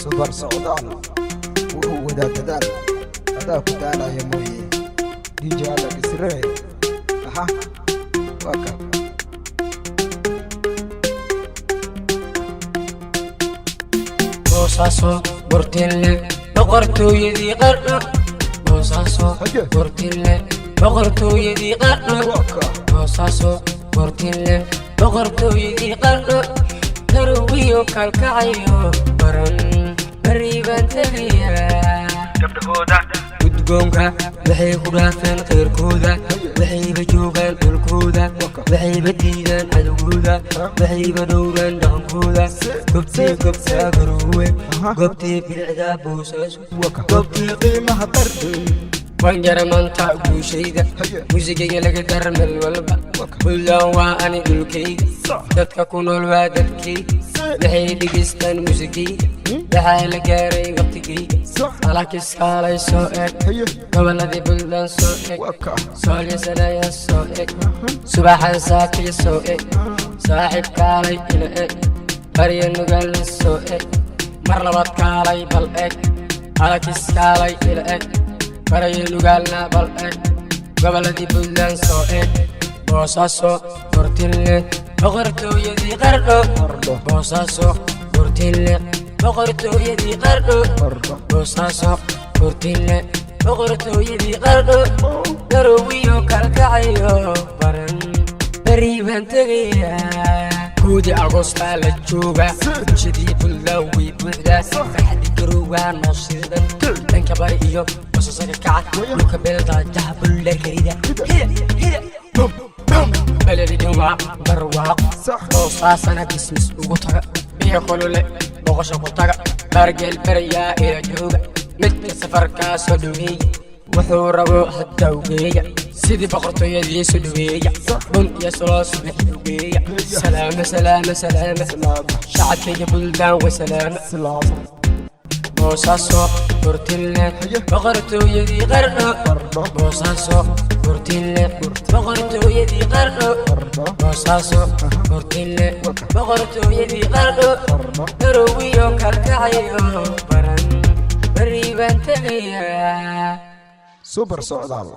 Super Socdaal wuxuu wadaa dadaal, adaa ku daalaya mooye. DJ Alex Rey, aha, waa ka. Boosaaso Burtinle, boqortooyadii Qardho. Boosaaso Haye. Burtinle, boqortooyadii Qardho. Waa ka. Boosaaso Burtinle, boqortooyadii Qardho. Garowiyo kalkacayo baran beri baan tegayaa. Gabdhahooda Gudgoonka waxay ku dhaafeen khayrkooda, waxayba joogaan dhulkooda, waxayba diidaan cadowgooda, waxayba dhowraan dhaqankooda. Gobtii gobtaa Garoowe, goobtii bilicdaa Boosaaso, Waa ka. goobtii qiimaha Qardho. Waan jara maanta guushayda. Haye. Muusigayga laga dar meel walba. Buntland waa ani dhulkayga, dadka ku nool waa dadkayga, waxay dhegaystaan muusigayga. Waxaa la gaaray waqtigayga. Alakiskaalay soo eg. Haye. Gobolladii Buntland soo eg. Waa ka. Soolyasanaya soo eg, subaxan saakiya soo eg, saaxiib kaalay ila eg, barya nugaalla soo eg, mar labaad kaalay bal eg, alakiskaalay ila eg, barya nugaalna bal eg, gobolladii Buntland soo eg. Boosaaso Burtinle, boqortooyadii Qardho. Qardho. Boosaaso Burtinle, boqortooyadii Qardho. Qardho. Boosaaso Burtinle, boqortooyadii Qardho. Garowiyo kalkacayo baran beri baan tegayaa. 1-dii Agostaa la jooga, bulshadii Buntland way buuxdaa, farxadii Garowgaa noo shidan. Dhanka bari iyo basasaga kaca, dhulka beeldaa bullarkarida hida hida bum bum, beledidin waa barwaaqo. Boosaasana bismis ugu taga, biyo kulule boqosha ku taga, baargeel berayaa ila jooga, midka safarkaa soo dhaweeya, wuxuu rabo hadda ugeeya, sidii boqortooyadii soo dhaweeya, bun iyo soloo subaxi ugeeya. Salaama, salaama, salaama. Salaama. Shacabkayga Buntland way salaama. Salaama. Boosaaso Burtinle, boqortooyadii Qardho. Qardho. Boosaaso Burtinle, boqortooyadii Qardho. Qardho. Boosaaso Burtinle, boqortooyadii Qardho. Qardho. Garowiyo kalkacayo baran beri baan tegayaa. Super Socdaal.